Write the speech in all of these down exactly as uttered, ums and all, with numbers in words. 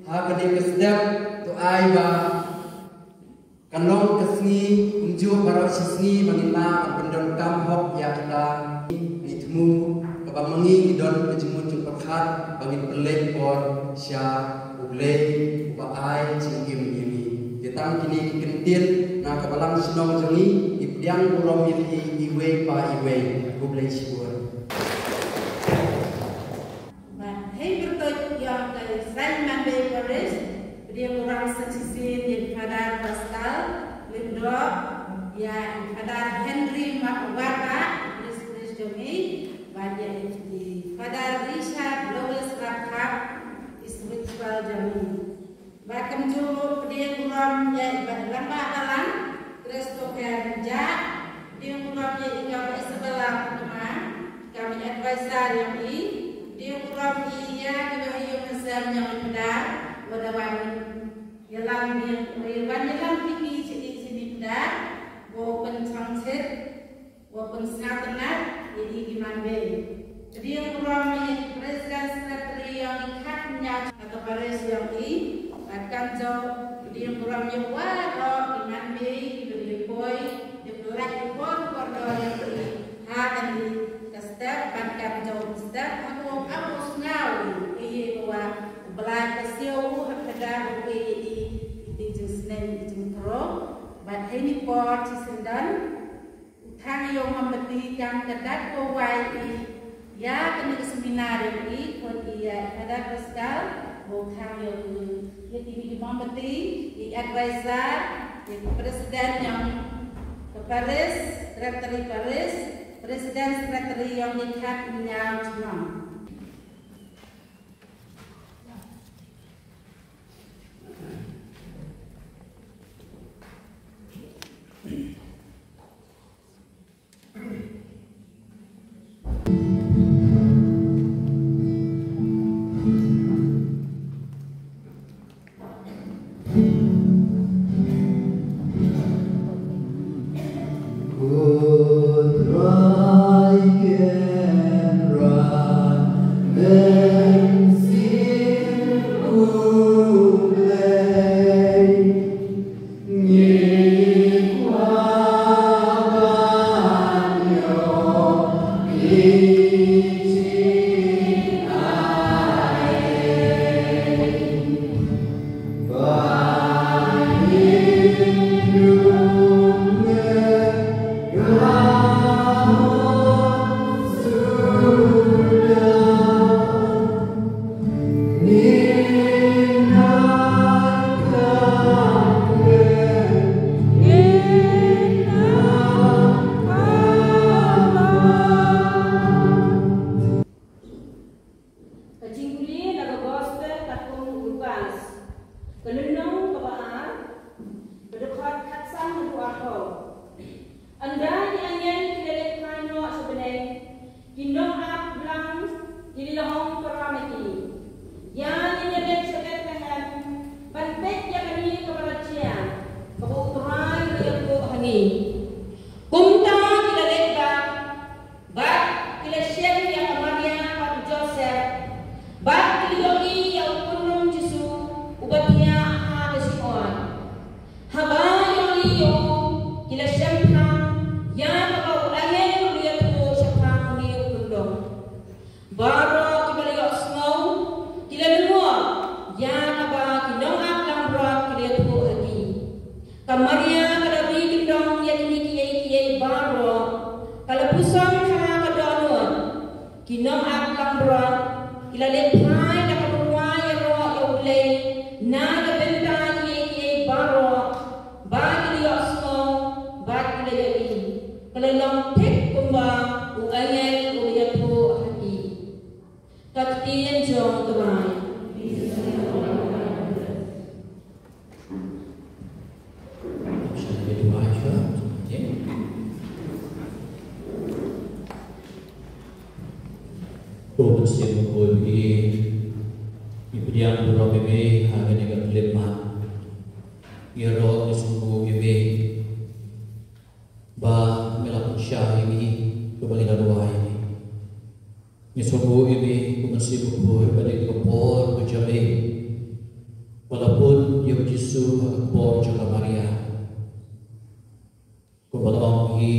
Ha kane ka step to ai ba kan long ka sngi kumjuh baroh shi sngi ba ngin lah ban pyndonkam hok ïa kita. Ngi thmu kaba ma ngi ngi don ka jingmut jingpyrkhat ba ngin pynleit por sha U Blei uba ai jingim ïa ngi. Te tang kine ki kyntien na ka balang shnong jong ngi, ngi pdiang burom ïa phi iwei pa iwei. U Blei shibun. Bad hei pyrtuid ïa ka Saiñ Manbei Parish, pdiang burom sa shisien ïa Father Pascal Lyngdoh, ïa Father Henry Warda, Parish Priest jong ngi, bad ïa Father Richard Lewis Raphael, Spiritual jong ngi. Bad kumjuh pdiang burom ïa i Bah Lambah Balang, Christopher Rijak, pdiang burom ïa i Kong Isabella Purnama, kong i advisor jong i, pdiang burom ïa i Bah Ïung Hasem jong i Pdar, ba da wan ïalam ïa, wan ïalam ïa i sha i sha i Pdar, ba u pynchongchit, ba u pynsngewtynnat ïa i ki manbei. Pdiang burom ïa i President Secretary jong i khatñiaw ka parish jong i. Bad kumjuh pdiang burom ïa waroh ki manbei, ki briew poi, ki pynlait ki por kordor jong i ha kane ka step, bad kumjuh ka step ha ka ap u sngew ïa i ba u Blei ka siew u ha ka da u ïa i, i jingsneng i jingthrang. Bad ha kane por shisien don u thang ïa u mombati, kam ka dak ko wai i ïa kane ka seminar ïa i khun i ïa Father Pascal, u thang ïa u, ïa kine ki mombati, i advisor, i president jong ka parish, secretary parish, president secretary jong i khatñiaw chnong. Ka jingpule na ka Gospel katkum u Lukas. Ka lynnong kaba ar, ka dkhot khatsan haduh arphew. Ynda ki angel ki la leit phai noh sha bneng, ki nongap lang ki la ong para ma ki, ïa ngin ïaleit sha Bethlehem ban peit ïa kane kaba la jia, kaba U Trai u la ïathuh ha ngi. Kumta ki la leit bad Bad ki la shem ïa ka Maria bad u Joseph. Bad ki la ïohi ïa u khunlung Jisu uba thiah ha ka shymut. Haba ïohi ïa u, ki la shemphang ïa kaba u angel u la ïathuh shaphang une u khunlung. Baroh kiba la ïohsngew ki la lyngngoh ïa kaba ki nongap langbrot ki la ïathuh ha ki. Ka Maria ka la ri kyndong ïa kine kiei kiei baroh, ka la pyrshang ha ka dohnud. Ki nongap langbrot ki la leit phai da ka bynta ïaroh ïa U Blei na ka bynta kiei kiei baroh ba ki la ïohsngew bad ki la ïohi. Ka la long thik kumba u angel u la ïathuh ha ki. Ka ktien jong U Trai. Ko Mynsiem Bakhuid, ngi pdiang burom ïa me ha kane ka khyllipmat. Ïaroh ïasngewbha ïa me ba me la pynshai ïa ngi, ba me la duwai ïa ngi. Ngi sngewbha ïa me, ko Mynsiem Bakhuid, ba dei ka por ka jong me. Jisu ha ka kpoh jong ka Maria. Kumba la ong hi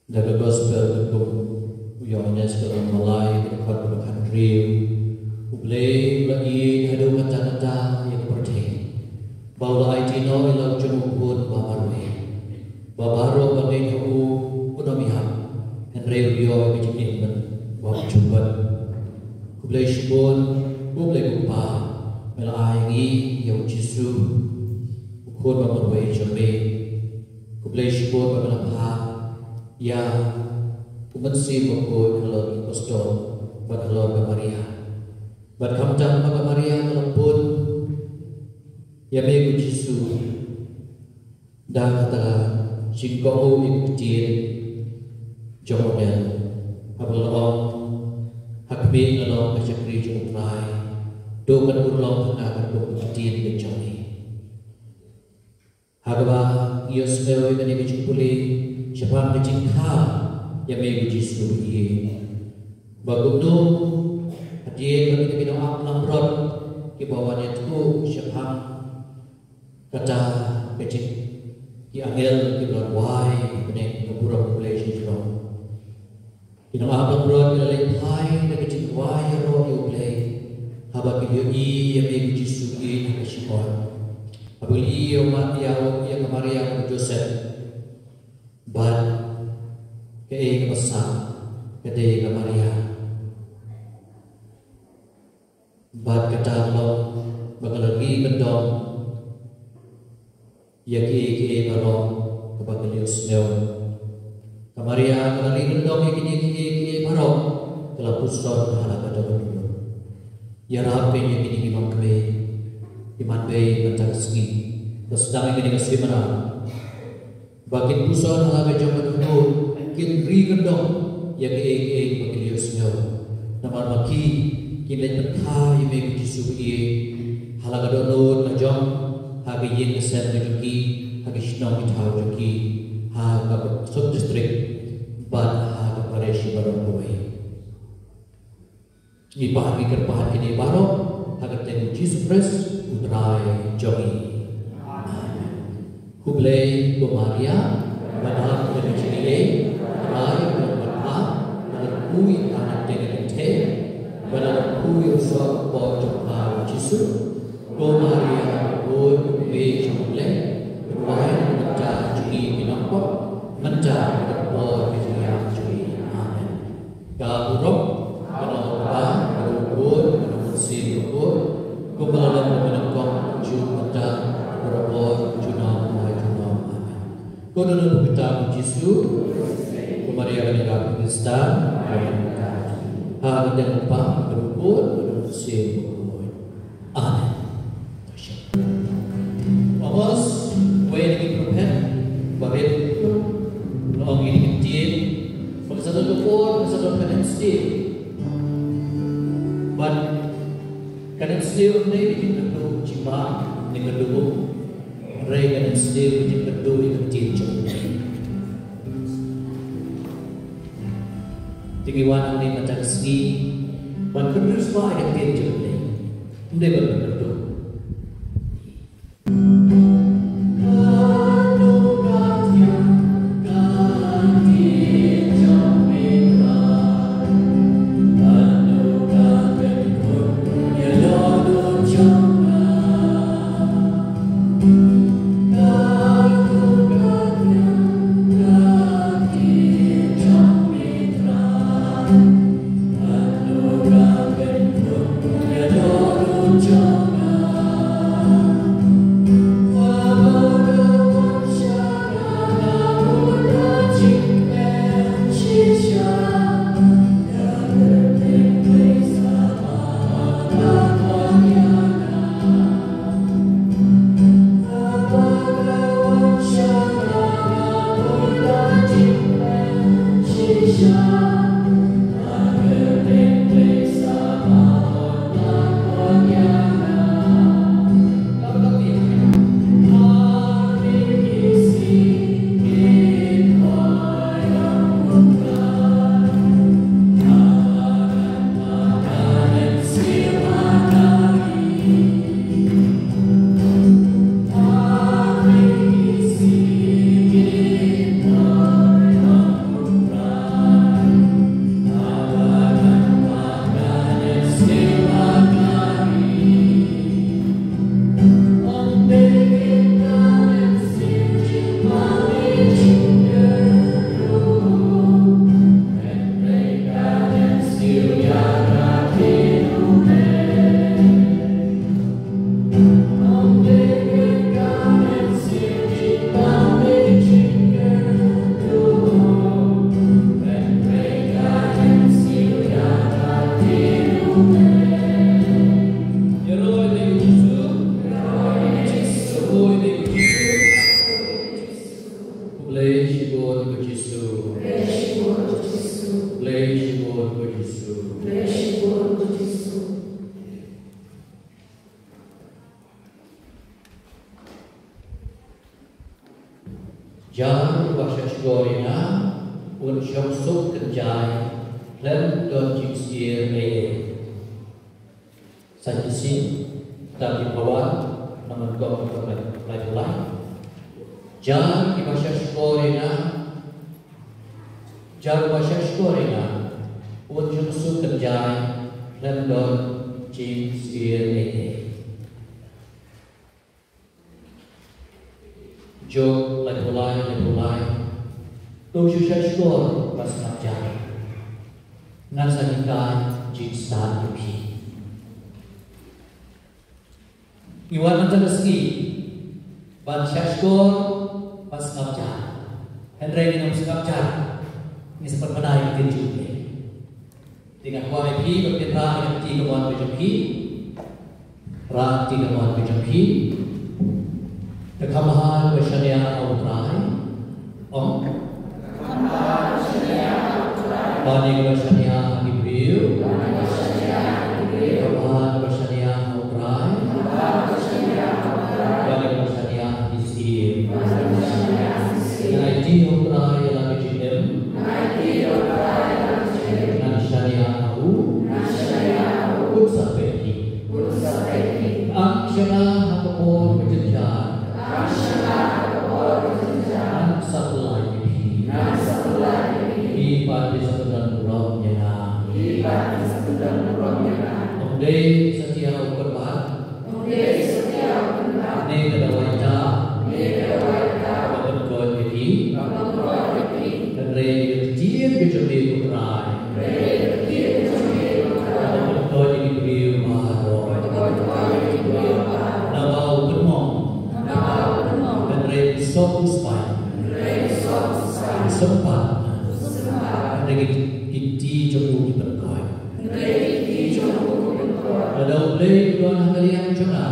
da ka gospel katkum u Ïoannis ka lynnong ba lai ka dkhot kaba khathynriew. U Blei u la ïeit haduh katta katta ïa ka pyrthei ba u la aiti noh ïa la u jong u khun ba marwei, ba baroh ba ngeit ha u un ym ïap, hynrei un ïoh ïa ka jingim ba bymjukut. Khublei shibun, khublei ko Kpa, me la ai ngi ïa u Jisu, u khun ba marwei jong me. Khublei shibun ba me la phah ïa u Mynsiem Bakhuid halor ki apostol bad halor ka Maria. Bad khamtam ba ka Maria ka la pun ïa me ko Jisu da kata ka jingkohnguh ïa ka ktien jong u angel, haba la ong, ha khmih nga long ka shakri jong U Trai, to kan urlong ha nga katkum ka ktien ka jong me. Ha kaba ngi ïohsngew ïa kane ka jingpule shaphang ka jingkha ïa me ko Jisu ïa, ba kumno hadien ba kita ki nongap langbrot kiba wan ïathuh shaphang kata ka jing, ki angel kiba la rwai ïa kane ka burom U Blei sha ki nong, ki nongap langbrot ki la leit phai da ka jingrwai ïaroh ïa U Blei haba ki ïohi ïa me ko Jisu ïeit ha ka shymot. Haba ki ïohi ïa u Ma-, ïa u, ïa ka Maria bad u Joseph, bad kaei kaba sah ka dei ka Maria. Bad kata ka long ba ka la ri kyndong ïa kiei kiei baroh kaba ka la ïohsngew. Ka Maria ka la ri kyndong ïa kine kiei kiei baroh, ka la puson ha la ka dohnud. Ïarap ïa kine ki longkmie, ki man bei mynta ka sngi, ba sdang ïa kane ka seminar, ba kin puson ha la ka jong ka dohnud, kin ri kyndong ïa kiei kiei ba ki la ïohsngew. Namar ba ki, kin leit pynkha ïa me ko Jisu ïa, ha la ka dohnud la jong, ha ka ïing ka sem ka jong ki, ha ki shnong ki thaw jong ki, ha ka sub district bad ha ka parish baroh kawei. Ngi pan ngi kyrpad kine baroh ha ka kyrteng U Jisu Khrist U Trai jong ngi. Amen. Khublei ko Maria, ba don ha ka jingïeit, U Trai u don bad pha, nga kyrkhu ïa pha na pdeng ki kynthei, bad nga kyrkhu ïa u soh ka kpoh jong pha U Jisu. Ko Maria, ko Kmie jong U Blei, duwai na ka bynta jong ngi ki nongpop, mynta bad ha ka por ka jingïap jong ngi. Amen. Ka burom ka long ha U Kpa, bad ha U Khun, bad ha U Mynsiem Bakhuid, kumba la long mynnyngkong, junom mynta, barabor, junom la junom. Amen. Ko Dohnud ba bitar U Jisu, ko Maria kane ka Khristan, ha ka kyrteng U Kpa, bad U Khun, bad U Mynsiem Bakhuid. Amen. Amos, wei na ki prophet barit, la ong ïa kine ki ktien ba ka sa don ka por, ka sa don ka dang sdie. Bad ka dang sdie ym dei ka jingkyrduh jingbam ne kyrduh um, hynrei ka dang sdie ka jingkyrduh ïa ka ktien jong U Blei. Te ngi wan hangne mynta ka sngi ban kynduh shuwa ïa ka ktien jong U Blei. Ym dei ban kynduh. Jar uba shahshkor ïa nga un shong suk kynjai, khlem don jingsyier ei ei. Sa shisien, ta ki pawan, nang ngan kong ka lai lai. Jar kiba shahshkor ïa nga, jar uba shahshkor ïa nga un shong suk kynjai, khlem don jingsyier ei ei. Job laiphew lai, laiphew lai. To shu shahshkor bad sngap jar. Ngan sa hikai jingstad ïa phi. Ngi wan mynta ka sngi ban shahshkor bad sngap jar. Hynrei ngin ym sngap jar, ngin sa pynbna ïa ka ktien jong U Blei. Te nga kwah ïa phi ban pynbna ïa ka kti kamon ka jong phi. Rah kti kamon ka jong phi. Te kham bha ba shaniah ha U Trai. Ong. Kham bha ba shaniah ha U Trai. Bad ïa kaba shaniah ha ki briew. Kham bha ba shaniah ha U Trai. Bad ïa kaba shaniah ha ki syiem. Nga aiti ha U Trai ïa la ka jingim. Ngan shaniah ha u. Un sa peit ïa ngi. Ngan shaniah ha ka por ka jynjar. Ngan sa pyllait ïa phi. Phi pat phi sa pynlong burom ïa nga. Ym dei satia u kyrpad. Ne ka dawai ta. Ka pynkoit ïa phi. Hynrei ïa ka ktien ka jong me, ko Trai, ka pynkoit ïa ki briew baroh. Naba u pynmong. Hynrei u sop u spait. U sympat. Hynrei ki kti jong u ki pynkoit. Lada U Blei u don ha ka liang jong nga,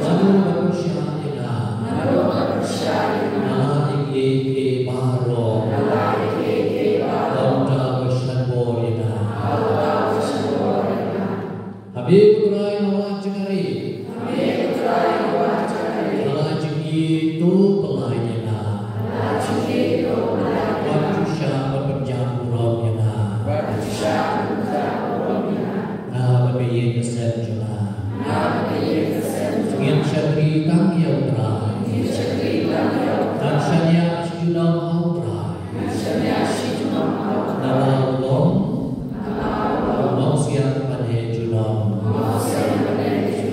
mano ba pyrshah ïa nga? Na la ïa kiei kiei baroh, ha uta uba shah bor ïa nga. Ha me, ko Trai, nga wad jingngeit. Ha la jingïeit to pyllait ïa nga. Wat shu shah ban pynjah burom ïa nga. Nga bad ka ïing ka sem jong nga. Ngin shakri tang ïa U Trai. Ngan shaniah shi junom ha U Trai. Naba u long, u long siang bad heh junom.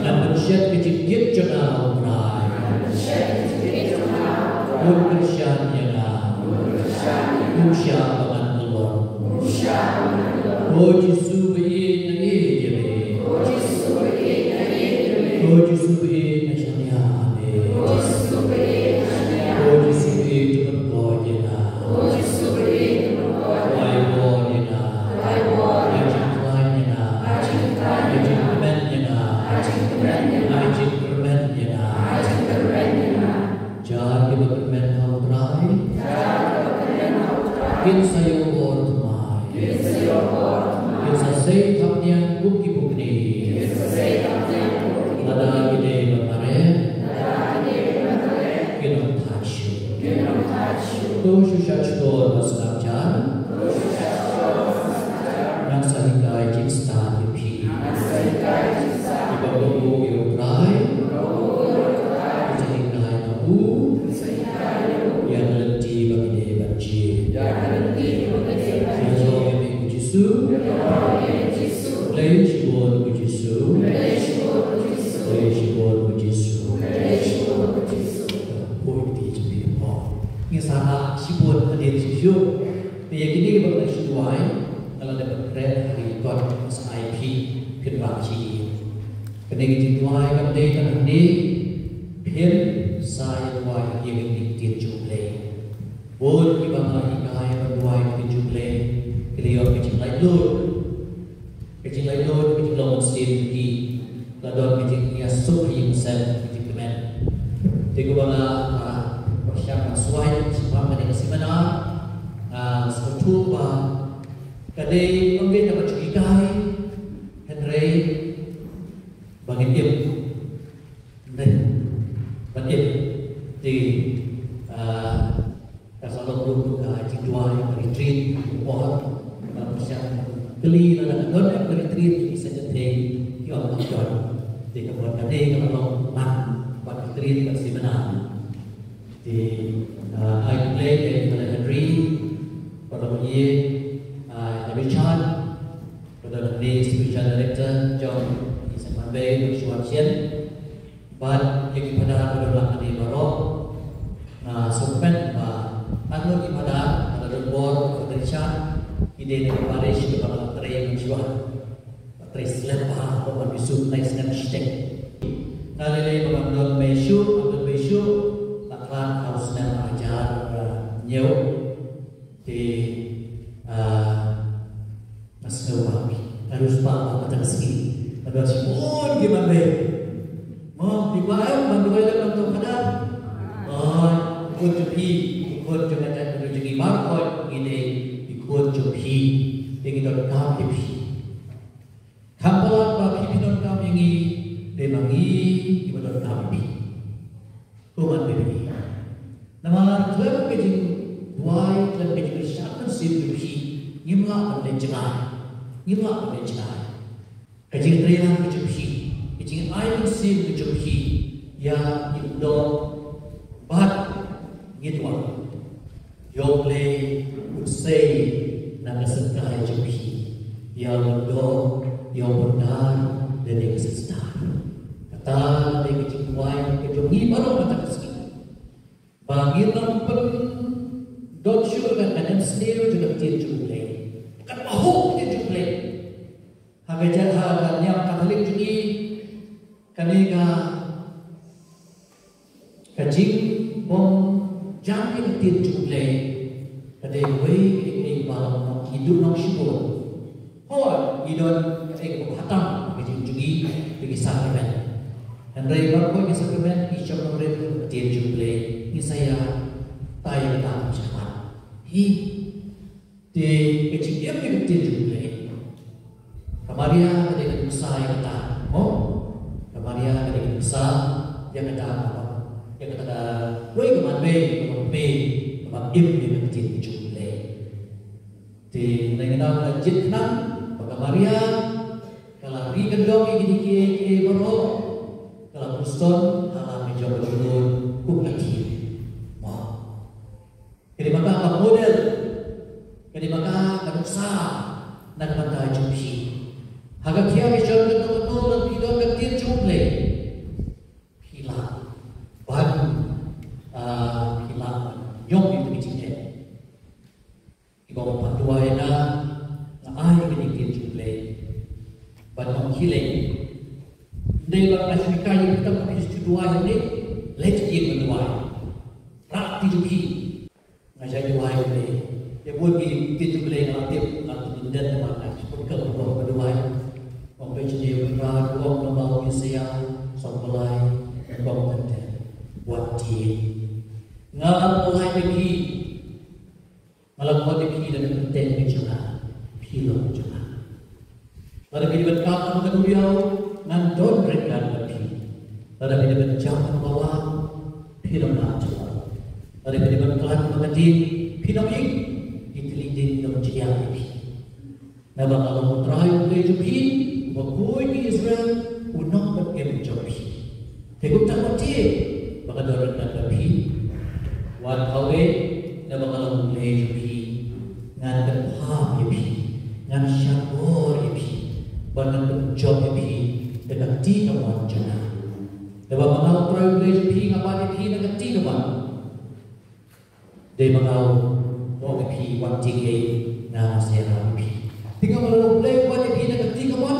Ngan pynshet ka jingkit jong nga ha U Trai. Un kyrshan ïa nga. Um shah ba ngan kyllon. Ko Jisu ba ïeit, nga ïeit ïa me. Ko Jisu ba ïeit, nga shaniah ha me. Ko Jisu ba ïeit, to pynkoit ïa nga. Ai bor ïa nga. Ai jingkhlaiñ ïa nga. Ai jingkmen ïa nga. Ai jingkyrmen ïa nga. Jar kiba kyrmen ha U Trai. Kin sa ïoh bor thymmai. Kin sa sei thapniang kum ki pukni. Lada ki dei ban mareh, kin ym thait shuh. To shu shahshkor bad sngap jar. Ngan sa hikai jingstad ïa phi. Kiba kohnguh ïa U Trai, kin sa hikai ha u. Ïa ka lynti ba ki dei ban jied. Ïa jong ïa me ko Jisu. Khublei shibun ko Jisu. Khublei shibun ko Jisu. Buh ïa kti jong phi hapoh. Ngin sa rah shibun hadien shuh shuh. Te ïa kine kiba la shu duwai, nga la dep ban kren ha ki kot, nga sa ai phi phin rah sha ki. Kane ka jingduwai kam dei tang hangne, phin sa ïa duwai ïa kine ki ktien jong U Blei. Bun kiba nga la hikai ban duwai ïa ki ktien jong U Blei ki la ïoh ka jinglaitluid. Ka jinglaitluid, ka jinglong mynsiem ki la don ka jingïasuk ha ïing ha sem, ka jingkmen. Te kumba nga, ah, pyrshang ban suwai shaphang kane ka seminar, ah, sngewthuh ba ka dei ym dei tang ban shu hikai, hynrei ba ngin im. Ban im. Te Kali na ka don em ka retreat ki sa jatei ki ong ka don. Te ka bor ka dei ka long lang bad retreat ka seminar. Te ai khublei ïa i Father Henry, Father Mie, ai Richard, Father Henry, spiritual director jong i Saint Manbei, Shuan Shen. Bad ïa ki phadar ba don lang hangne baroh. Nga sngewkmen ba hangno ki phadar ba la don bor, Father Richard, ki dei na ki parish kiba la trei mynshuwa. Ba trei slem bha, ba ban bisu trei slem shiteng. Nga lei lei ba ban don mei shuh, ban don mei shuh, la khlad ha u snem ar hajar, ah, hynñiew. Te, ah, nga sngew ba nga riewspah ba mynta ka sngi nga don shibun ki Manbei. Mo, phi kwah em ban duwai lem nangta phadar? Oi, u khun jong phi, u khun jong nga, u khun jong ngi baroh, oi, ngi dei ki khun jong phi. Te ngi donkam ïa phi. Kham palat ba phi phi donkam ïa ngi, te ma ngi ngi ba donkam ïa phi. Ko Manbei ngi. Namar khlem ka jingduwai, khlem ka jingkyrshan mynsiem jong phi, ngim lah ban leit jngai. Ngim lah ban leit jngai. Ka jingtrei lang ka jong phi, ka jingai mynsiem ka jong phi ïa ngi, u dong bad ngi duwai. Ïa U Blei un sei na ka syndai jong phi. Ïa u dong, ïa u bynta, lane ka syndai. Kata ka dei ka jingduwai ka jong ngi baroh mynta ka sngi. Ba ngin ym pyndon shuh ka, ka nemsniew jong ka ktien jong U Blei. Katba hoh ka ktien jong U Blei. Ha ka jaka, ha ka niam Katholik jong ngi, kane ka, ka jingbym jam ïa ka ktien jong U Blei ka dei kawei ka dei kawei ba ngi duh nongshun. Hooid, ngi don kaei kaba khatduh ka jingim jong ngi, ïa ki sakramen. Hynrei baroh ki sakramen ki shong nongrim ha ka ktien jong U Blei, ngin sa ïa tai ïa kata shakhmat. Hi. Te ka jingim ïa ka ktien jong U Blei, ka Maria ka dei ka nuksa ïa kata, mo? Ka Maria ka dei ka nuksa ïa kata, ïa kata kawei ka Manbei kaba kmie kaba im ïa ka ktien jong U Blei. Te ngi nang la jied khnang ba ka Maria ka la ri kyndong ïa kine kiei kiei baroh, ka la pyrshang ha la ka jong ka jingdon kum ka ktien. Mo. Ka dei ma ka ka model, ka dei ma ka ka nuksa na ka bynta jong phi. Ha ka ktien ka jong ka nuksa ka don ka ktien jong U Blei. Phi lah ban, ah, phi lah ban ñion ïa ka jingeh. Kiba wan pat duwai na nga ai ka jingkit jong U Blei ban ong khie leit. Ym dei ba nga shu hikai ïa phi tang ba phi shu duwai hangne, leit ïa ban duwai. Rah kti jong phi. Nga shait duwai ïa U Blei. Ïa bun ki kit jong U Blei nga la tip, nga la tip lyndet ba nga shu pynkhih ba duwai. Ong phi jong U Blei, U Blei, ong namar U Isaiah sawphew lai, ong tang te, wat tieng. Nga la pynlait ïa phi. Nga la khot ïa phi da ka kyrteng ka jong nga, phi long jong nga. Lada phi dei ban kap kum ka duriaw, ngan don ryngkat bad phi. Lada phi dei ban jam kum ka wah, phi long nga jong nga. Lada phi dei ban khlad kum ka ding, phi long ïing, ki tylli ding ki long jingïap ïa phi. Naba nga long U Trai U Blei jong phi, uba khuid ïa ki Israel, u nongpynim jong phi. Te kumta wat tieng ba nga don ryngkat bad phi. Wat khawaja, naba nga long U Blei jong phi. Ngan kyrpad ïa phi, ngan shah bor ïa phi, bad ngan pynjop ïa phi da ka kti kamon jong nga. Naba ma nga U Trai U Blei jong phi nga bat ïa phi da ka kti kamon. Dei ma nga u ong ïa phi, wat tieng ei, nga sa ïarap ïa phi. Te nga ma nga U Blei u bat ïa phi da ka kti kamon.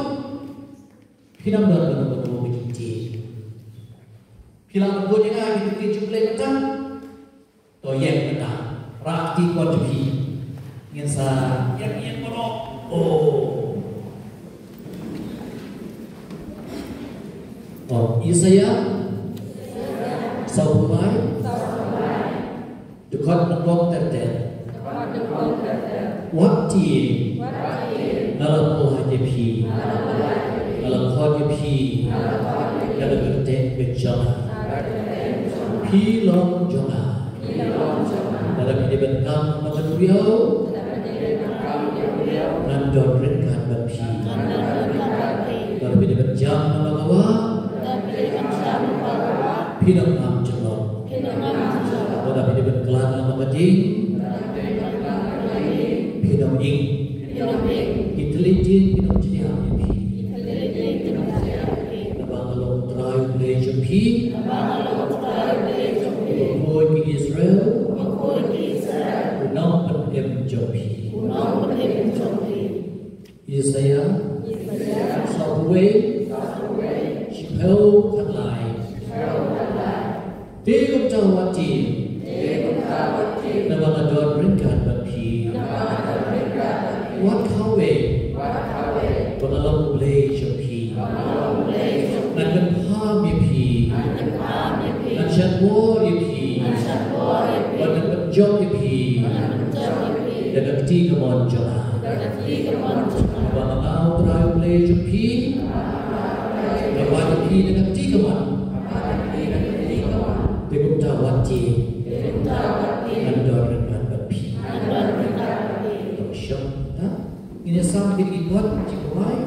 Phin ym don kano kano ka jingtieng. Phi lah ban bud ïa nga ïa ka kti jong U Blei mynta. To ïeng mynta. Rah kti kamon jong phi. Ngin sa ïeng ïeng baroh. Oh. Oh, Isaiah sawphew lai. Dkhot nyngkong ter ter. Wat tieng. Nga la pynlait ïa phi. Nga la khot ïa phi. Da ka kyrteng ka jong nga. Phi long jong nga. Lada phi dei ban kap kum ka duriaw, ngan don ryngkat Phi. Lada phi dei ban jam na ka wah, phi dang ngam jyllop. Lada phi dei ban khlad na ka ding, phi dang ing. Ki thylliej dieng ki dang jliah ïa phi. Naba nga long U Trai U Blei jong phi, U Bakhuid ki Israel, U nongpynim jong phi. Isaïah, sawphew wei, shiphew khatlai. Te kumta wat tieng, naba nga don ryngkat bad phi. Wat khaw wei, ba nga long U Blei jong phi. Ngan kynpham ïa phi, ngan shad bor ïa phi, bad ngan pynjop ïa phi da ka kti kamon jong nga. Ba nga, U Trai U Blei jong phi, nga wad ïa phi da ka kti kamon. Te kumta wat tieng, ngan don ryngkat bad phi. To shong, ta. Ngin ïa sam kine ki kot jingkhuslai.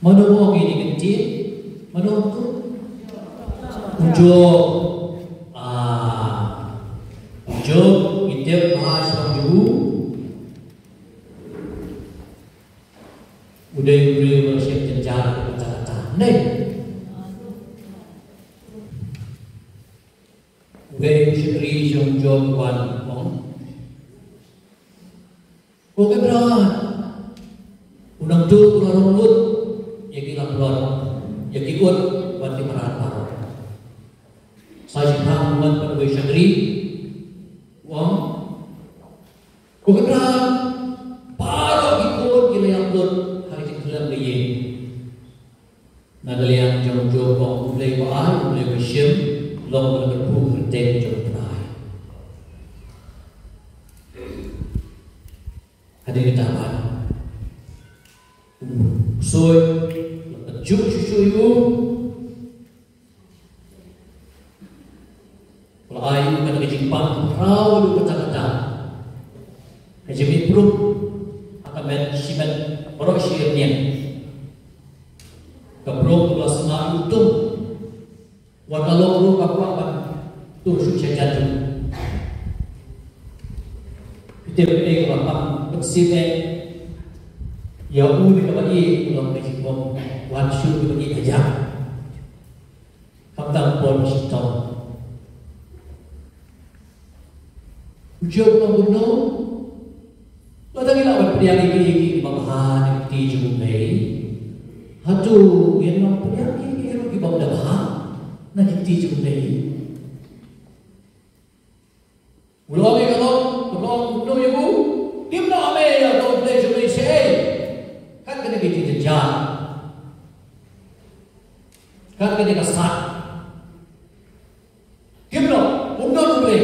Mano mo ngi ni kynti? Mano tu? U Job. Ah. U Job, ngi tip ba ha shnong jong u, u dei u briew ba shait jynjar katta katta. Nei. U dei u shakri jong u Job, wan ong. Ko Kynrad, u nongtuh u la rung lut ïa ki langbrot, ïa ki ut bad ki mrad baroh. Sa shisien u wan bad u shakri, u ong, ko Kynrad, baroh ki khun ki la ïap lut ha ka jingkhlem ka ïing. Na ka liang jong u Job, U Blei ba ai, U Blei ba shim, long ba la kyrkhu kyrteng jong U Trai. Hadien kata pat, u ksuid la kynjuh shuh shuh ïa u. U la ai ïa u kata ka jingpang, khraw ïa u katta katta. Ka jingmih prung ha ka met shimet baroh shi rynïeng. Ka prung ka la sma ïa u tum. Wat la long ruh ka kwah ban tur shuh sha jan ruh. Phi tip ei kaba pang, pynsih ei ïa u ne kaba ïeit, u long ka jingbym wan shuh kaba ïeit hajan. Khamtam por ba shitom. U Job u ong kumno? Lada ngi lah ban pdiang ïa ki, ïa ki kiba bha na ki kti jong U Blei, hato ngin ym pdiang ïa ki ruh kiba bha na ki kti jong U Blei? U la ong ïa ka long, ka long kumno ïa u? Ngim noh ïa U Blei jong ngi shaei. Kat kane ka jingjynjar. Kat kane ka sat. Ngim noh, um don U Blei.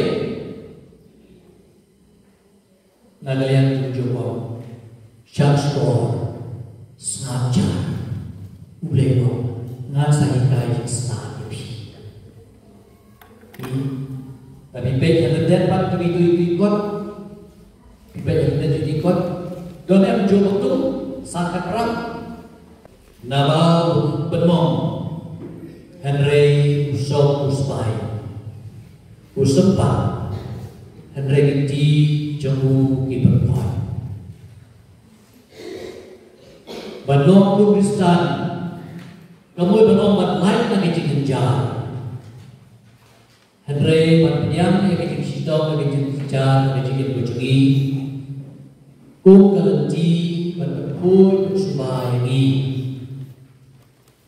Na ka liang jong u Job, shah shkor, sngap jar. U Blei u ong, ngan sa hikai jingstad ïa phi. Hmm. Te phi peit ha lyndet pat, kaba ïa u, ïa u kot. Phi peit ha lyndet ïa u kot. Don em Job tu, sa khatphra. Naba u pynmong, hynrei u sop u spah, u sympat, hynrei ki kti jong u ki pynpoi. Ban long u Khristan, ka mut ban long ban lait na ka jingjynjar. Hynrei ban pdiang ïa ka jingshitom, ïa ka jingbitar, ïa ka jingim ka jong ngi, kum ka lynti ban pynkhuid pynsumar ïa ngi,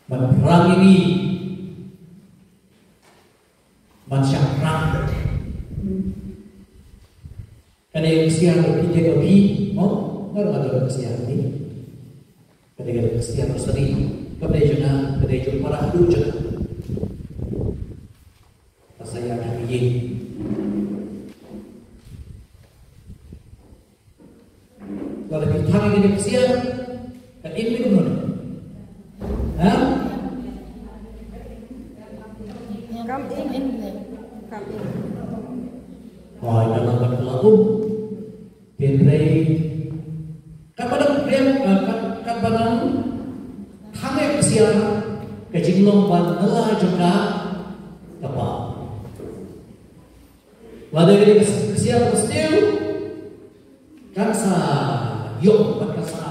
ban pyrshang ïa ngi, ban shah pyrshang. Kane ka ksiar ka phi te ka phi, mo? Nga ruh nga don ka ksiar ni. Kane ka ksiar ka sari, ka dei jong nga, ka dei jong para haduh jong nga. Ka sa ïa ka ïing. Lada phi thang ïa kane ka ksiar, ka im ne kumno? Ha? Kam im. Kam im. Hooid, ka long ban kylla um. Hynrei katba dang pdiang, eh, kat, katba dang thang ïa ka ksiar, ka jinglong ba nylla jong ka ka paw. Lada ka dei ka ksiar ka sniew, kan sa ïong, kan sa,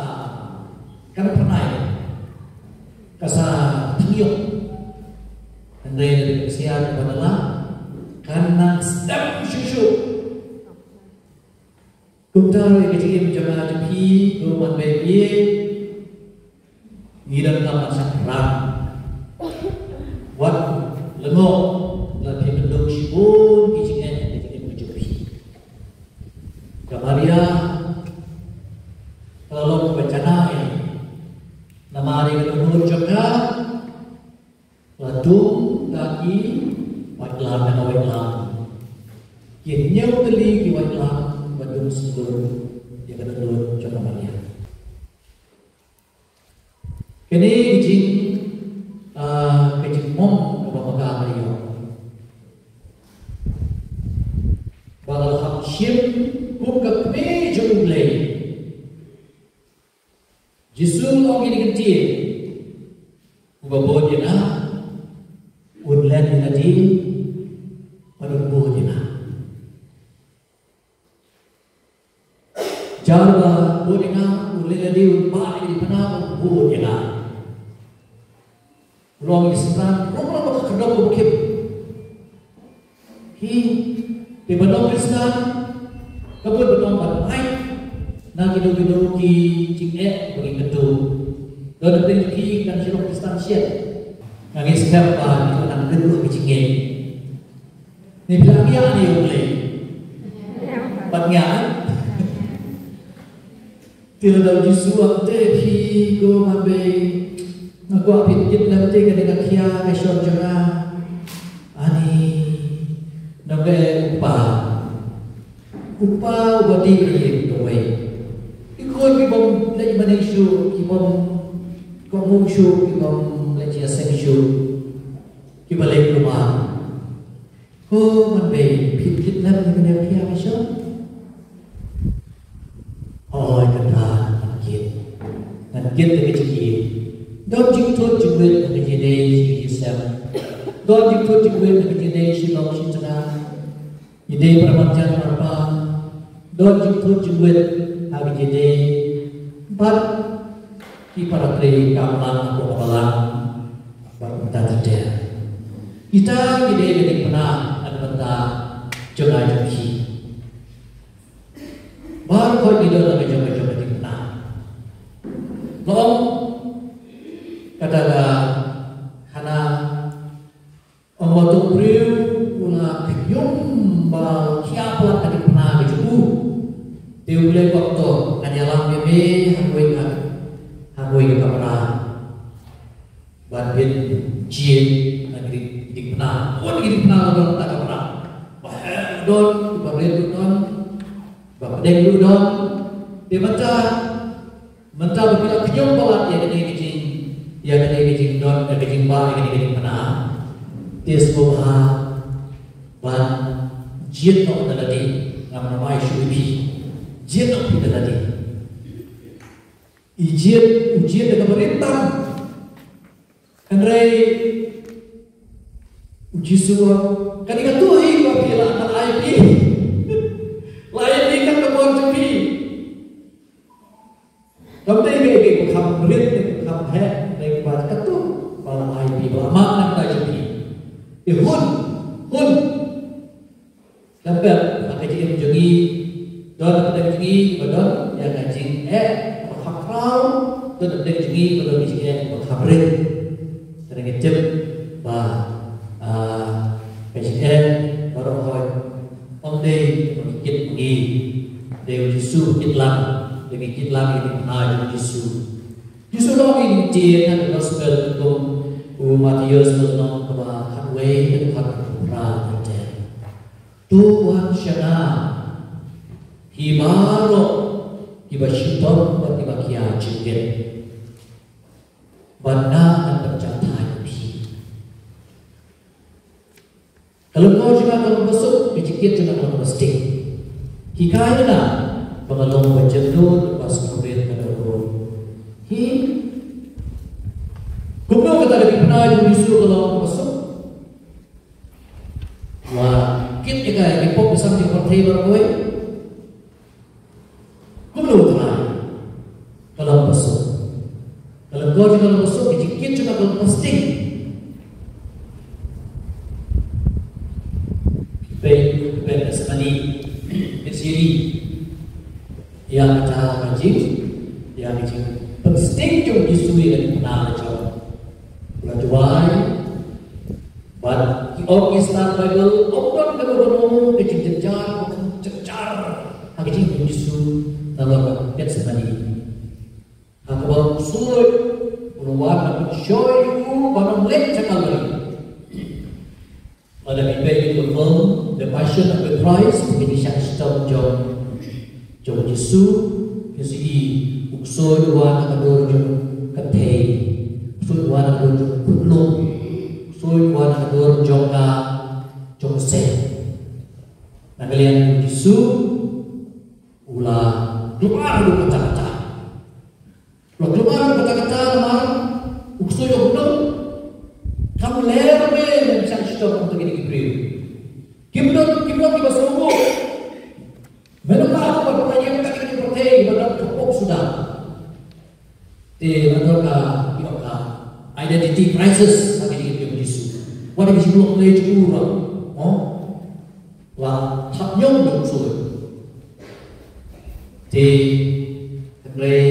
kan phyrnai, kan sa thang ïong. Hynrei lada ka dei ka ksiar ba nylla, kan nang sdang shuh shuh. Kumta ruh ïa ka jingim jong nga jong phi, ko man bad ïa ngi, ngi donkam ban shah pyrshang. Wat lyngngoh la phi pynduh shibun ki jingeh ha ka jingim ka jong phi. Ka Maria ka la long kaba janai namar ïa ka dohnud jong ka. La dung da ki waitlam, da ka waitlam. Ki hynñiew tylli ki waitlam ba dung syndur ïa ka dohnud jong ka Maria. Kane ka jing, ah, ka jingmong kaba ma ka Maria, ba la hap shim kum ka kmie jong U Blei. Jisu u ong ïa kine ki ktien, Uba bud ïa nga un leh ïa lade bad un bud ïa nga. Jar ba bud ïa nga un leh ïa lade, un bah ïa ki ding pynah, un bud ïa nga. U long ïa Soitan ruh, ruh ba ka khyrdop ba khim. Hi, te ba long Khristan ka bud ba long ban ai na kino kino ki jingeh ba ngi kynduh. Don na pdeng jong phi kan shu long Khristan shen. Nga ngeit skhem ba ngi nang kynduh ki jingeh. Ni phi la ngiah ne ym lei? Pat ngiah. Te lada u Jisu ong te phi ko man bei, nga kwah phin kit lem te kane ka khia ka shon jong nga. Ani, nong ka e u kpa. U kpa uba dih ka ïing kawei. Ki khun ki bym leit mane shuh, ki bym kohnguh shuh, ki bym leit ïaseng shuh. Kiba leit kulmar. Ko man bei, phin kit lem ïa kane ka khia ka shon? Hooid, Kynrad, ngan kit. Ngan kit da ka jingkit. Don jingthut jingwit ha ka jingïadei shi ïing shi sem. Don jingthut jingwit ha ka jingïadei shi long shi tnat. Ïadei para marjan marpa. Don jingthut jingwit ha ka jingïadei bad ki para trei kam lang hapoh ka balang bad kumta ter ter. Kita ki dei ka dingpynah na ka bynta jong nga jong phi. Baroh ngi don la ka jong ka jong ka dingpynah. Long kata ka khana, ong ba uto u briew u la khñium ba khia palat ka dingpynah ka jong u. Te U Blei u ong to, ngan ïalam ïa me ha kawei ka, ha kawei ka kamra. Ban pynjied na ki ding, dingpynah. Bun ki dingpynah la don ha ka kamra. Ba heh ruh don, ba rit ruh don, ba pdeng ruh don. Te mynta, mynta ba phi la khñium palat ïa kane ka jing, ïa kane ka jingdon, ïa ka jingbah, ïa kane ka dingpynah. Te sngewbha ban jied noh da lade, ngam ai shuh ïa phi. Jied noh phi da lade. I jied, u jied da kaba rit tam. Hynrei u Jisu u ong, kane kato hi ba phi la, la ai phi. La ai phi kat ka bor jong phi. Kam dei kaei kaei ba kham rit, ba kham heh, hynrei ba kato ba la ai phi, ba la mad na ka bynta jong phi. Te hun, hun. Lem bad ha ka jingim jong ngi, don na pdeng jong ngi ba don ïa ka jingeh ba kham khraw, don na pdeng jong ngi ba don ka jingeh ba kham rit. Te ngi tip ba, ah, ka jingeh baroh hooid ym dei ba ngi kit ngi. Dei u Jisu ba kit lang, dei ngi kit lang ïa ka jingpynah jong u Jisu. Jisu u ong ïa ngi ha ka gospel kum u Mathaios lynnong kaba khatwei, dkhot khatphra, kata. To wan sha nga, phi baroh kiba shitom bad kiba khia jingkit, bad nga ngan pynjah thait ïa phi. Ka lyngkor jong nga ka long basuk, ka jingkit jong nga ka long basting. Hikai ïa nga ba nga long ba jemnud, ba sngewrit, ka dohnud. Hi. Kumno kata ka dingpynah jong u Jisu ka long basuk? La kit ïa ka, ïa ki pop ki sam jong ka pyrthei baroh kawei. Kumno u trai? Ka long basuk. Ka lyngkor jong nga ka long basuk, ka jingkit jong nga ka long basting. Peit, peit ka semani. Peit sini. Ïa kata ka jing, ïa ka jingpynsting jong u Jisu ïa ka dingpynah ka jong u. La duwai. Bad ki ong ki stad Baibl, ym don kaba don ka jingjynjar, ka jingjynjar ha ka jingim u Jisu nalor ka Gethsemane. Ha kaba u ksuid u la wan ban pynshoi ïa u ban ym leit sha Kalbari. Lada phi peit ïa ka film The Passion of the Christ, ka jingsngewsih jong jong u Jisu, phin sa ïohi u ksuid u wan na ka dur jong ka thei, u ksuid u wan na ka dur jong ka khunlung, u ksuid u wan na ka dur jong ka, jong ka seh. Na ka liang u Jisu u la klumar haduh katta katta. U la klumar haduh katta katta namar u ksuid u ong kumno? shong kum kine ki briew. Kim don, kim don kiba sngewbha. Mynta ka ba ka ïeng ka ki pyrthei ba don ka pop suda. Te la don ka, ki ong ka identity crisis ha ki jingim jong u Jisu. Wat ki jingpynlong leh jong u ruh. Oh. La thap ñiong jong u Jisu. Te hynrei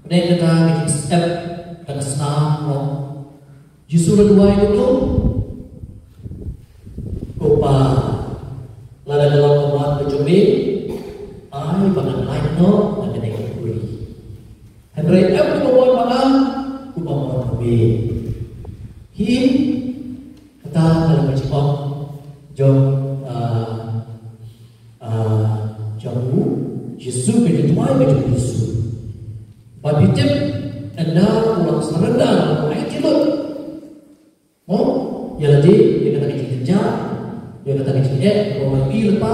pynban kata ka jingstep ka snam ruh. Jisu la duwai kumno? Ko Pa, lada ka long ka mon ka jong me, ai ba ngan lait noh na kane ka khuri. Hynrei em kumba mon ba nga, kumba mon ba me. Hi, kata ka long ka jingong jong, ah, ah, jong u Jisu, ka jingduwai ka jong u Jisu. Bad phi tip, ynda u la surrender, u la ai jinglut. Mo, ïa lade, ïa kata ka jingjynjar, ïa kata ka jingeh, ba u la ïohi lypa,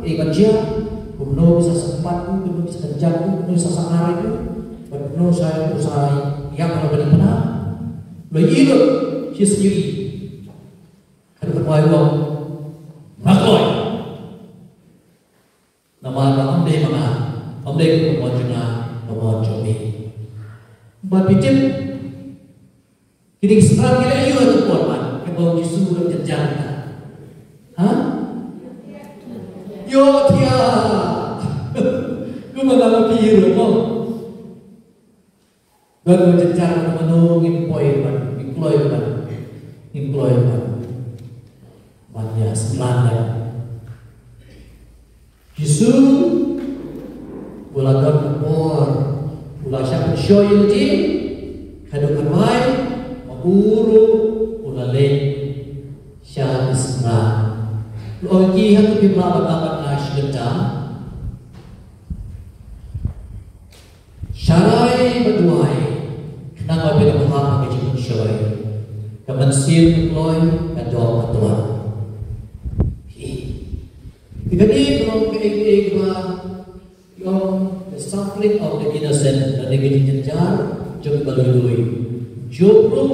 eh, ban jia, kumno sa sympat u, kumno sa kynjat u, kumno sa sahara u, bad kumno sa u sa ïap ha la ka diengphna. U la ïohi lut, shi sngi. Haduh kynmaw u ong, nga kloi. Namar ba ym dei ma nga, ym dei ka mon jong nga, ka mon jong me. Bad phi tip, kine ki synran ki la ïoh ha ka por ba, kaba u Jisu u la jynjar. Ha? Ïohthiah. Kumba nga la phi ruh mo. Don ka jynjar, mano ngin poi ban, ngin kloi ban, ngin kloi ban. Ban ïa synran ïa. Jisu u la don ka por, u la shah pynshoi ïa lade, haduh kynmaw, ma u ruh u la leit sha ki synran. U ong ïa ki, hato phim lah ban ap bad nga shi kynta? Sharai bad duwai, khnang ba phin ym hap ha ka jingpynshoi. Ka mynsiem ka kloi, ka doh ka tuan. Hi. Te kane ka long kaei kaei kaba ki ong the suffering of the innocent, lane ka jingjynjar jong uba lui lui. Job ruh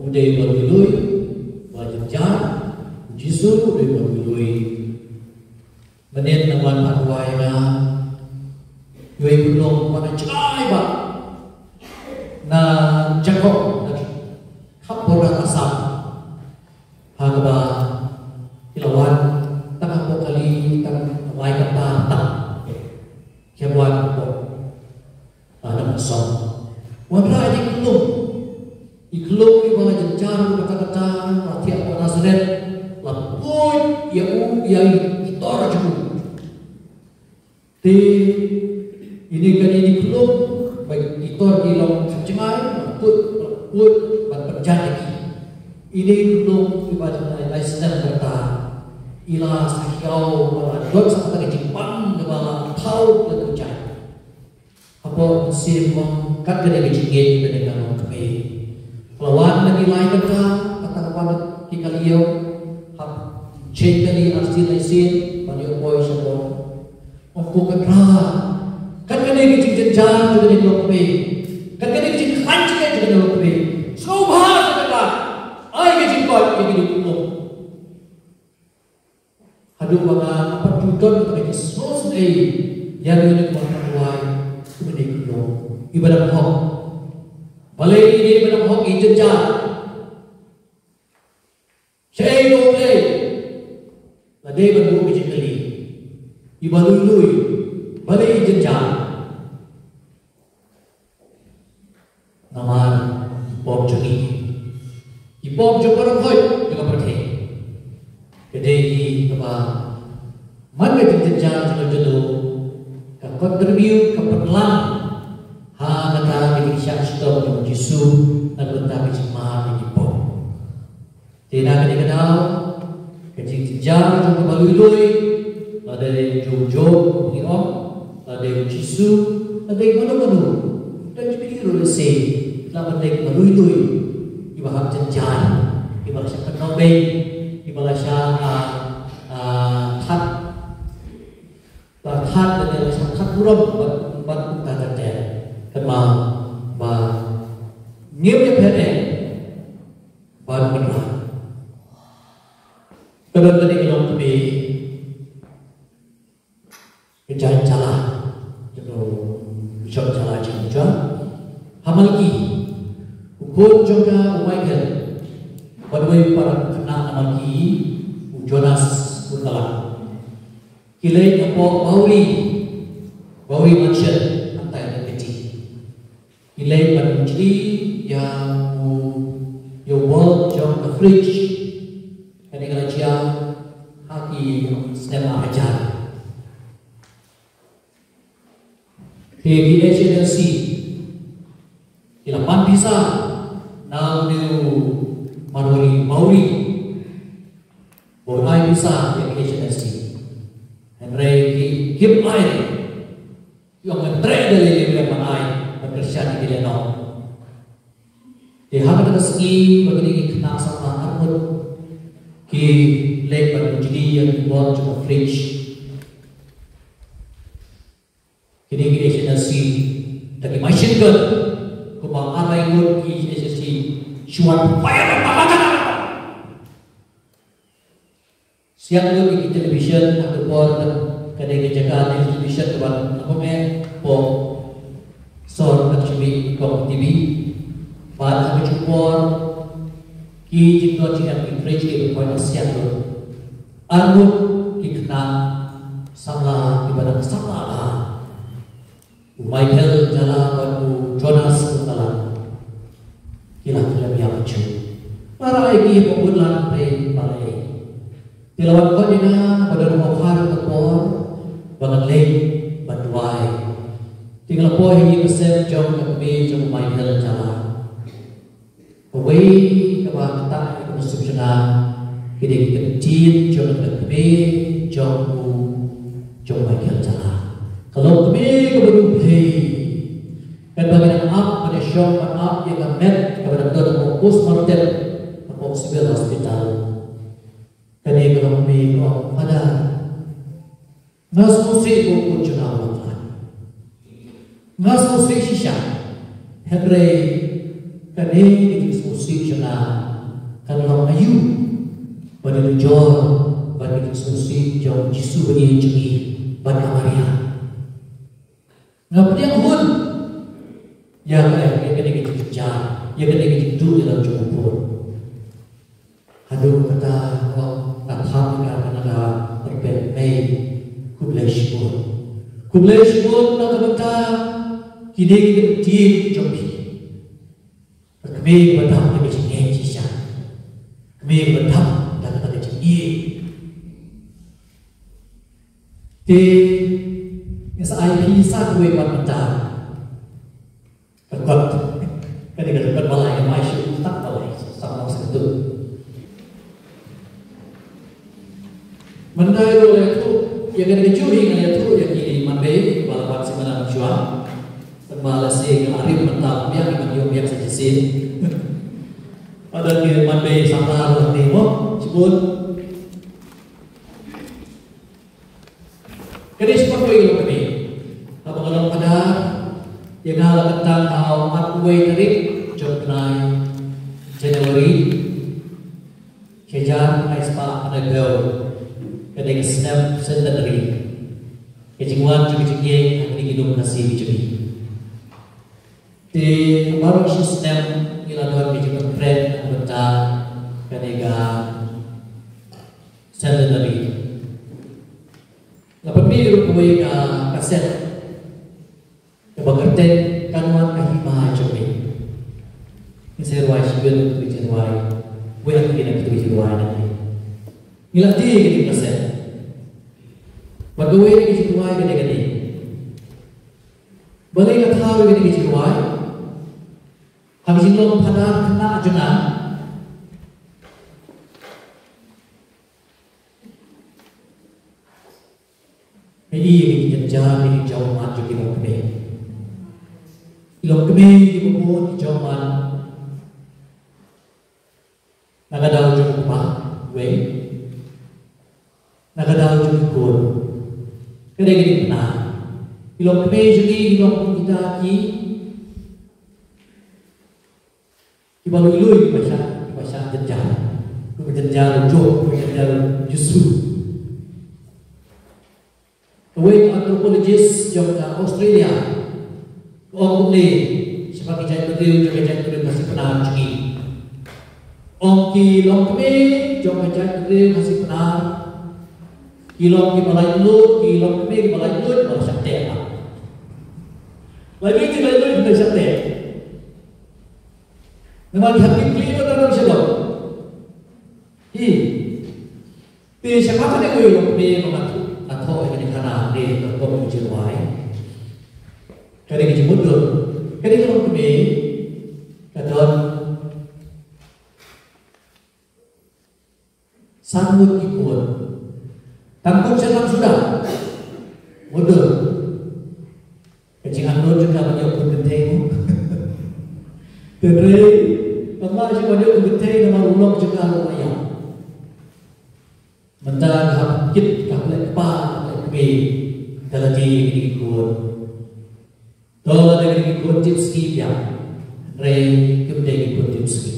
u dei uba lui lui, uba jynjar, Jisu ruh u dei uba lui lui. Mynnin nang wan pat duwai ïa nga. Iwei i khunlung ba na jngai bha na jaka na khap border Assam. Ha kaba i la wan tang hapoh kali tang lai kynta tang. Ki wan hapoh Ba dang song. Wanrah ïa i khlung. I khlung iba la jynjar katta katta, la thiah hapoh Nasareth, la put ïa u ïa i tor jong u. Te ine kane i khlung, ba i tor ki long kham jngai, la put, la put, ban pynjah ïa ki. Ine i khlung iba la lai snem katta. I la sa hiaw, ba la don sa kata ka jingpang, ba la thaw, la pynjah. Hapoh mynsiem ong kat kane ka jingngeit kane ka longkmie. Ka la wan na ki lai kynta, kata ka wan ki kali ïew, hap check kali arsien laisien, ban ïoh poi shapoh. Ong ko Kynrad, kat kane ka jingjynjar jong kane ka longkmie, kat kane ka jingkhlaiñ jingeh jong kane ka longkmie. Sngewbha ko Kynrad, ai ka jingkoit ïa kine ki khlung. Haduh ba nga pat ju don ka jingsngew sngewsih ïa kine ki ba nga duwai, kine ki khlung, iba dang hok. Balei ine iba dang hok i jynjar? Shaei ba u leh? La dei ban buh ka jingkylli. Iba lui lui, balei i jynjar? Namar i pop jong ngi, i pop jong baroh hoi jong ka pyrthei, ka dei hi kaba man ka jingjynjar jong ka jong ka contribute, ka pynlang ha kata ka jingshah shitom jong u Jisu na ka bynta ka jingmar ka jingpop. Te na kane ka daw, ka jingjynjar jong kaba lui lui, lada dei jong u Job, ngi ong, lada dei u Jisu, lada dei mano mano, don jingpyrkhat ruh lehse, la ban dei kaba lui lui, kiba hap jynjar, kiba la shah kynnoh beiñ, kiba la shah, ah, ah, that, ba that lane la shah that burom, bad, bad kumta ter ter, kynmaw ba ngim ïapher eh. Ban pynrah. Don kane ka longkmie ka jait jala, jong u jong jala jong u jong ha Malki, u khun jong ka u Michael, bad uwei u para khynnah na Malki, u Jonas Kurtalang. Ki leit hapoh Bauri, Bauri Mansion, hangtai na Keti. Ki leit ban jli ïa u, ïa u bor jong ka fridge, kane ka la jia ha ki snem ar hajar. Te ki H N S C ki la pan pisa na une u Marwari Bauri ban ai pisa ïa ki H N S C. Hynrei ki, kim ai. Ki ong, ngan treh da lei lei ban ai ban kyrshan ïa ki lehnoh. Te ha kata ka sngi ba kine ki khynnah samla arngut ki leit ban jli ïa ki bor jong ka fridge, kine ki H N S C da ki machine gun, kumba ar lai ngut ki H N S C shu wan fire ban, ban, ban, ban. Siang lut ïa ki television ha ka por, ka dei ka jaka television kaba nyngkong eh, hapoh sor ka shibit kong T V. Bad ha kajuh por ki jingdon jingem ki fridge ki ba poi na siang lut. Arngut ki khynnah samla kiba dang samla bha, u Michael Jala bad u Jonas Kurtalang, ki la khlem ïa kajuh. Para ïa ki hapoh bun lan pei para ïa. Te la wan khot ïa nga ba don ha ka por ba ngan leit ban duwai. Te nga la poi ha ïing ha sem jong ka kmie jong u Michael Jala. Kawei kaba ktah ïa ka mynsiem jong nga, ki dei ki ktien jong ka kmie jong u, jong Michael Jala. Ka long kmie kaba duh Blei. Katba ngi dang ap, ngi dang shong ban ap ïa ka met kaba dang don hapoh postmortem hapoh Civil Hospital. Kane ka long kmie ka ong, Father, nga sngewsih ba u khun jong nga u la khlad. Nga sngewsih shisha. Hynrei kane ka jingsngewsih jong nga kan long aïu ban ïanujor bad ka jingsngewsih jong u Jisu ba ïeit jong ngi bad ka Maria. Nga pdiang hun ïa ka, ïa kane ka jingjynjar, ïa kane ka jingduh ïalam jong u khun. Haduh katta nga thap ïa ka na ka pyrthei. Khublei shibun. Khublei shibun na ka bynta kine ki ktien jong phi. Ka kmie kaba dap da ka jingngeit shisha. Kmie kaba dap da kata ka jingngeit. Te nga sa ai phi sa kawei pat mynta. Ka kot. Kane ka kot ba lai, nga ai shu tak ba lai. Sa ma sa tu. Mynta ïa ruh la ïathuh, ïa kane kajuh hi nga la ïathuh ïa ki manbei ba la bat sha mynta mynshwa. Tangba lehse nga la rim mynta, biang, ban ïoh biang sa shisien. Pat ki manbei samla ruh hangne mo, shibun. Kane shaphang kawei ka longkmie. Haba nga long Phadar, ïa nga la kyntang ha u arphew wei tarik jong u bnai January, shi hajar khyndai spah khyndai phew, ka dei ka snem centenary ka jingwan jong ka jingïeit ha kine ki lum Khasi ki jong ngi. Te baroh shi snem ngi la don ka jingpynpret na ka bynta kane ka centenary. La pynmih ruh kawei ka kaset kaba kyrteng Kan Wan Ka Hima Jong Me. Ngin sa rwai shibun ka jingduwai. Wei, ngi na ka jingduwai na ngi. Ngi la die ka jingkaset. Bad kawei ka jingduwai ka dei kane. Balei nga thaw ïa kane ka jingduwai? Ha ka jinglong phadar khynnah jong nga, nga ïohi ïa ka jingjynjar, ïa ka jingman jong ki longkmie. Ki longkmie kiba bun ki jingman. Na ka daw jong u kpa, wei. Na ka daw jong ki khun. Ka dei ka jingkynmaw. Ki longkmie jong ngi ki long kum kita ki, kiba lui lui, kiba shah, kiba shah jynjar. Ka jynjar u Job, ka jynjar u Jisu. Kawei ka anthropologist jong ka Australia ka ong kumne shaphang ki jaitbynriew jong ka jaitbynriew Khasi Pnar jong ngi. Ong ki longkmie jong ka jaitbynriew Khasi Pnar ki long kiba laitluid, ki longkmie kiba laitluid, kiba la shah teh. Lait ki laitluid, kiba la shah teh. Namar ki hap ki kli ba nang shalom. Hi. Te shaphang kane ka ïoh longkmie ba nga thoh, nga thoh ïa kane ka khana ne ka pom ka jingrwai. Kane ka jingmut dur. Kane ka longkmie ka don san ngut ki khun. Tang kum sha tang suda. Mut dur. Ka jingangnud jong ka ban ïoh khun kynthei mo. Hynrei kam lah shuh ban ïoh khun kynthei namar u lok jong ka ruh la ïap. Mynta ka hap kit, ka hap leh kpa, ka hap leh kmie. Ka la dei kine ki khun. To lada kine ki khun tipsngi biang. Hynrei kim dei ki khun tipsngi.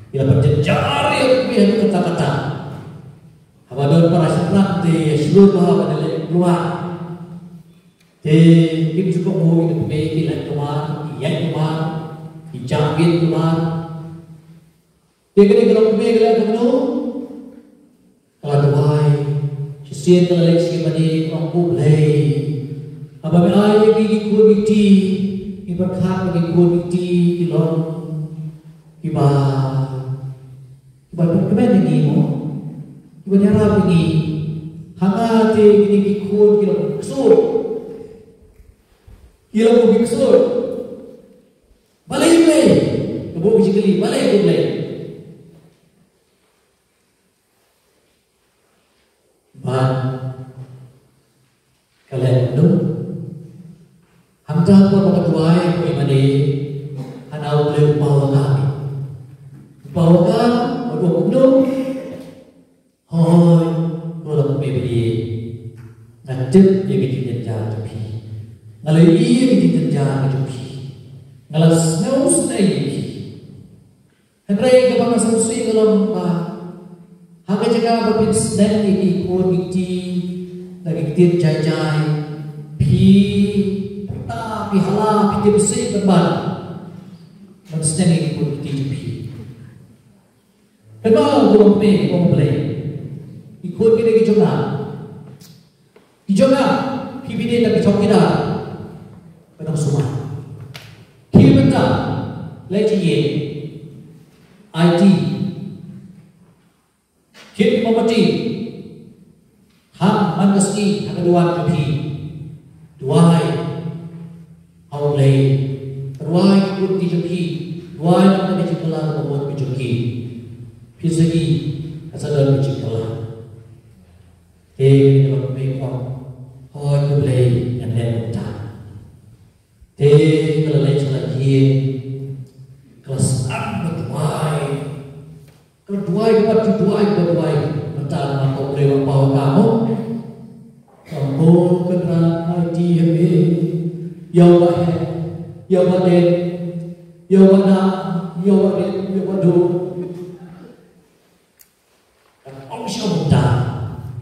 Ki la pynjynjar ïa u kmie haduh katta katta. Haba don para shynrang te ïa shlur bha ba dei leh klua. Te kim ju kohnguh ïa u kmie, ki leh kulmar, ki ïaid kulmar, ki jah bit kulmar. Te kane ka longkmie ka leh kumno? Ka la duwai. Shisien ka la leit sha ki bynta, ka ong, Ko Blei, haba me ai ïa ngi ki khun ki kti, ngi pyrkhat ba ki khun ki kti ki long kiba, kiba pynkmen ïa ngi mo, kiba ïarap ïa ngi. Hangta te kine ki khun ki long ksuid. Ki long ksuid. Balei Blei? Ka buh ka jingkylli, balei Ko Blei? Bad ka leh kumno? Hangta por ba ka duwai, ko i mane, hana U Blei u paw ha ka. U paw ha ka, bad u ong kumno? Hooid, ko longkmie ba ïeit. Nga tip ïa ka jingjynjar jong phi. Nga la ïohi ïa ka jingjynjar jong phi. Nga la sngewsynei ïa phi. Hynrei kaba nga sngewsih ka long ba ha ka jaka ba phin sneng ïa ki khun ki kti da ki ktien jai jai, phi pyrta, phi hala, phi tip sih pynban ban sneng ïa ki khun ki kti jong phi. Kynmaw ko longkmie, ko Blei. Ki khun kine ki jong nga. Ki jong nga, phi phi dei tang ki chowkidar ka nongsumar. Ki bynta leh jingïeit, aiti, khit ki mombati, ha man ka sngi, ha ka duwan jong phi. Duwai ha U Blei. Duwai ki khun ki jong phi. Duwai na ka jingkylla kaba mut ka jong ki. Phin sa ïohi ka sa don ka jingkylla. Te ka longkmie ka ong, hooid ko Blei, ngan leh kumta. Te ka la leit sha la ïing, ka la sdang ban duwai. Ka la duwai, ka la duwai, ka la duwai. Mynta namar U Blei u la paw ha ka mo. Ka ong, Ko Kynrad, nga aiti ha me. Ïa u Bah Heh, ïa u Bah Deng, ïa u Bah Nah, ïa u Bah Rit, ïa u Bah Duh. Ka ong sha u Bah Deng.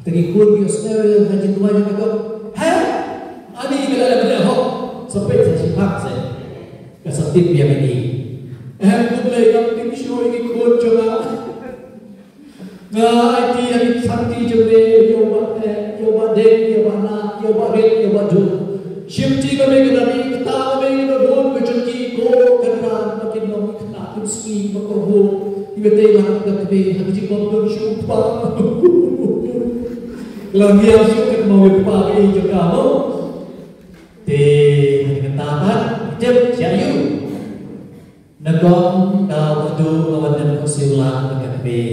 Te ki khun ki ïohsngew ïa ka jingduwai jong ka, ka ong, "Heh? Ani ka la leh hok." Sa peit sa shiphang seh. Ka sa tip ïa kane. Em, ko Blei, ngam tip shuh ïa ki khun jong nga. Nga aiti ïa ki santi jong me, ïa u Bah Heh, ïa u Bah Deng, ïa u Bah Nah, ïa u Bah Rit, ïa u Bah Duh. Shimti ba me ka la ri, kata ba me ka la don ka jong ki, Ko Kynrad, ba kin long ki khynnah kum sngi ba kyrhuh. Iba tei lang ka kmie ha ka jingbym don shuh u kpa. Ka la ngiam shuh ka kmie u kpa ka ïing jong ka mo. Te ha kata pat tip sha ïa u. Nyngkong ka Bah Duh ka wan dep ka siewlang ka kmie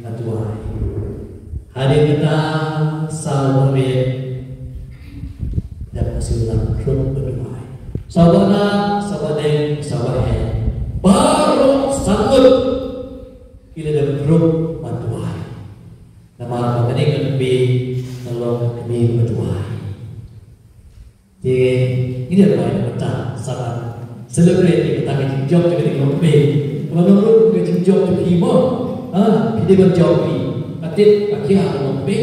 ka duwai. Hadien kata sa u Bah Rit dep ka siewlang ruh ka duwai. Sa u Bah Nah, sa u Bah Deng, sa u Bah Heh, baroh san ngut ki la dep ruh ban duwai. Namar ba kane ka kmie ka long ka kmie ka duwai. Te ngi dei ban duwai mynta sa ban celebrate ïa kata ka jingjop jong kane ka longkmie. Kaba long ruh ka jingjop jong phi mo. Ah, phi dei ban jop phi. Atit, akia, long phi.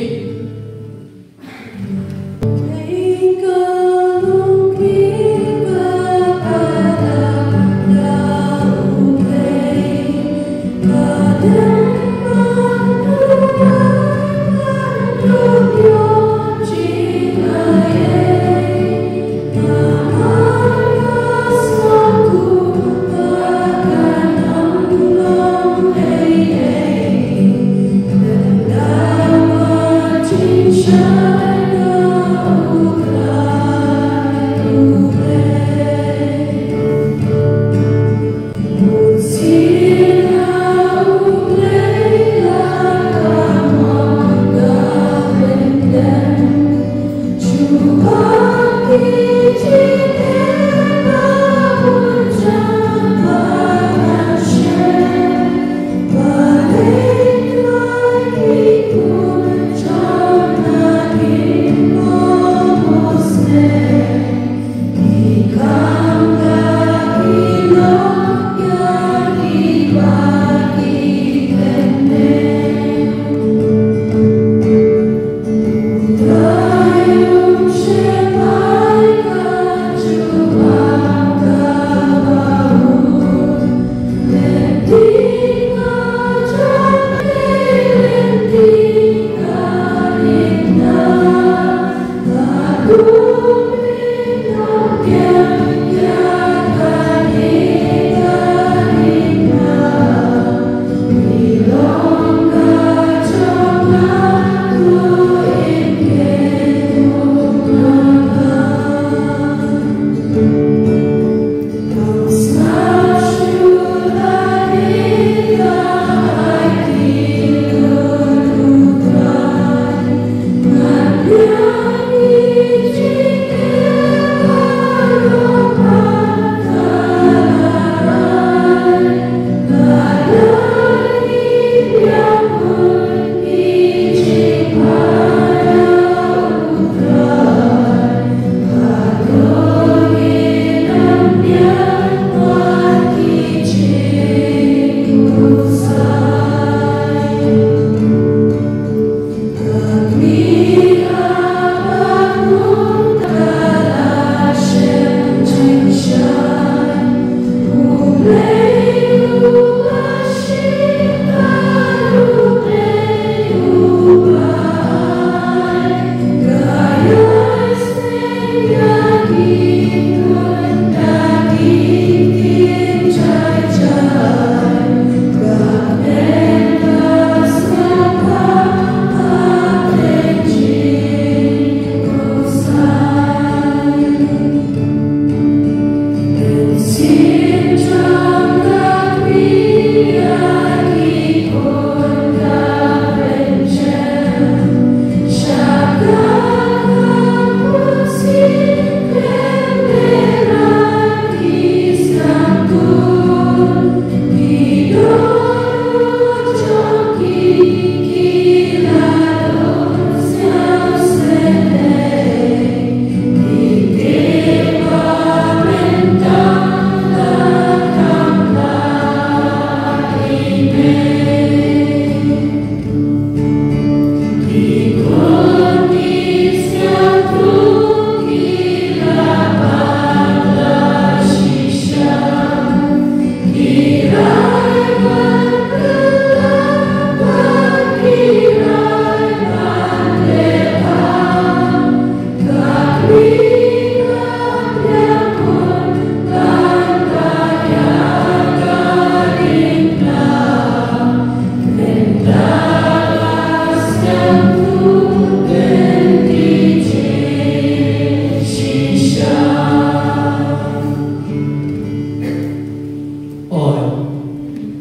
Oi,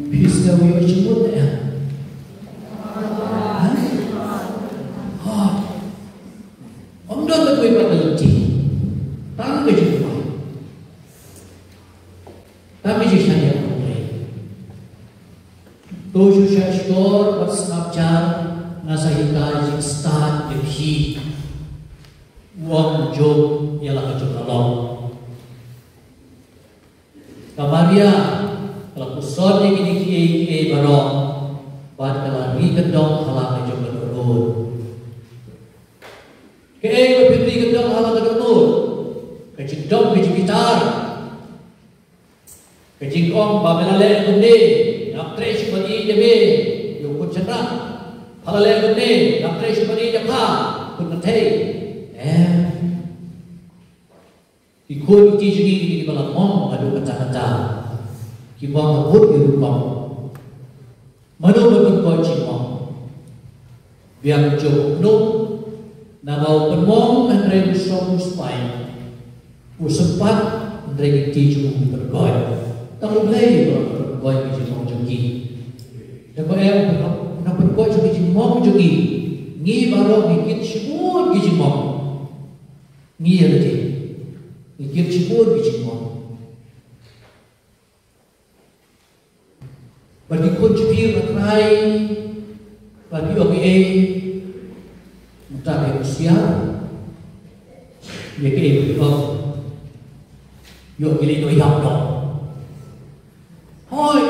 phi sngewthuh ïa ka jingmut ne em? Ha? Ha. Ym don kawei pat ka lynti. Tang ka jingduwai. Tang ka jingshaniah U Blei. To shu shah shkor bad sngap jar, nga sa hikai jingstad ïa phi. U ong Job ïa la ka jong ka long. Ka Maria ka la puson ïa kine kiei kiei baroh. kyndong ha la ka jong ka dohnud. Kaei ba phi kyndong ha la ka dohnud? Ka jingdom ka jingbitar. Ka jingong ba me la leh kumne, ngam treh shuh ban ïeit ïa me, ïa u khun shynrang. Pha la leh kumne, ngam treh shuh ban ïeit ïa pha, khun kynthei. Em. Ki khun ki jong ngi kiba la mong haduh katta katta, ki mong ha bun ki rukom. Mano ban pynkoit jingmong? Biang jong u nong, namar u pynmong hynrei u song u spait, u sympat hynrei ki kti jong u ki pynkoit. Tang U Blei uba la pynkoit ki jingmong jong ki. Te ko em, u nang pynkoit jong ki jingmong jong ki. Ngi baroh ngi kit shibun ki jingmong. Ngi ïa lade ngi kit shibun ki jingmong. Bad ki khun jong phi, U Trai ba phi ong ei, mynta phi husiar ïa kaei ba phi ong. Ïoh ki leh noh ïap noh. Hooid.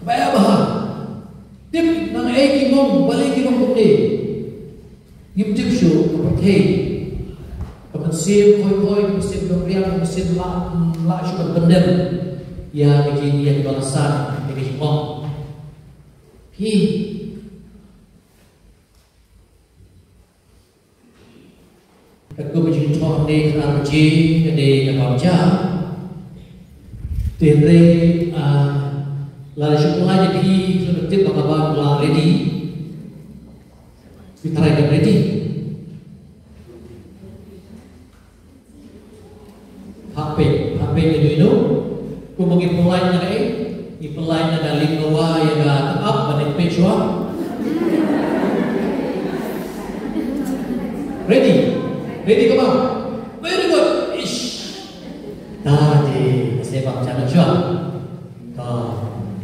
Kaba ïa ba ha tip nang ei ki mong, balei ki mong kumne. Ngim tip shuh ka pyrthei. Ka mynsiem khoi khoi, ka mynsiem dongriang, ka mynsiem lah, lah shuh ban pyndem ïa ka jing, ïa ka balasan, ïa ka jingmong. Hi. Katkum ka jingthoh hangne khatar baje ka dei kaba jia. Te hynrei, ah, lada shu pynlait ïa phi, shu tip ba kaba la ready. Phi trai ka ready. Hap peit, hap peit ïa ino. Kumba ngi pynlait na kaei? Ngi pynlait na ka lyngngoh ïa ka tyngab ba dei peit shuwa. Ready? Ready kumba? Very good. Ish. Ta dei, nasib ba channel shuwa. To,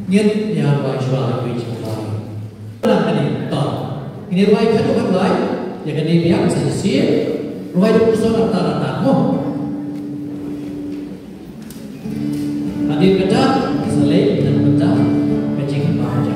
ngin ïa rwai shuwa ïa ka jingkhuslai. Nang kane, to. Ngin ïa rwai khadduh khadduh, ïa kane biang sa shisien. Rwai da u son rta rta mo. Hadien kata, sa leit na ka bynta ka jingkyrpad.